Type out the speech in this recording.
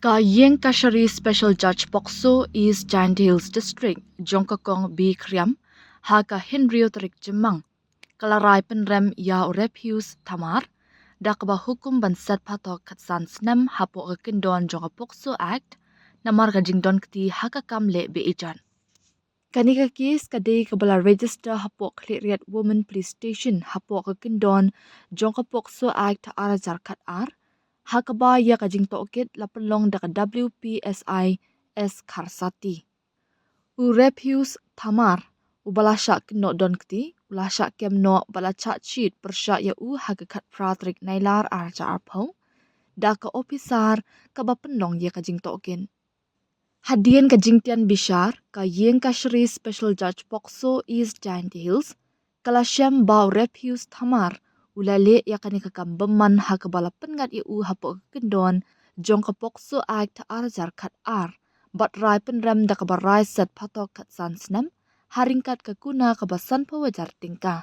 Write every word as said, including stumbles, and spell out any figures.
Ka Iingkashari Special Judge POCSO East Jaintia Hills District jong ka Kong B Khriam, ha ka hynriew tarik Jymmang, ka la rai pynrem ïa u Refius Thamar da kaba hukum ban set phatok khatsan snem hapoh ka kyndon jong ka POCSO Act, namar ka jingdon kti ha ka kam leh beh ijot. Kane ka kes ka dei kaba la register hapoh Khliehriat Women Police Station hapoh ka kyndon jong ka POCSO Act ar hajar khat ar, ha kaba ïa ka jingtohkit la pynlong da ka W P S I S Kharsati. U Refius Thamar, uba la shah kynnoh don kti, u la shah kem noh bad la charge sheet pyrshah ïa u ha ka khatphra tarik Nailar ar hajar arphew da ka ophisar kaba pynlong ïa ka jingtohkit. Hadien ka jingtian bishar, ka Iingkashari Special Judge POCSO East Jaintia Hills ka la shem ba u Refius Thamar u la leh ïa kane ka kam bymman ha kaba la pynngat ïa u hapoh ka kyndon jong ka POCSO Act ar hajar khat ar bad rai pynrem da kaba rai set phatok khatsan snem ha ryngkat ka kuna kaba sanphew hajar tyngka.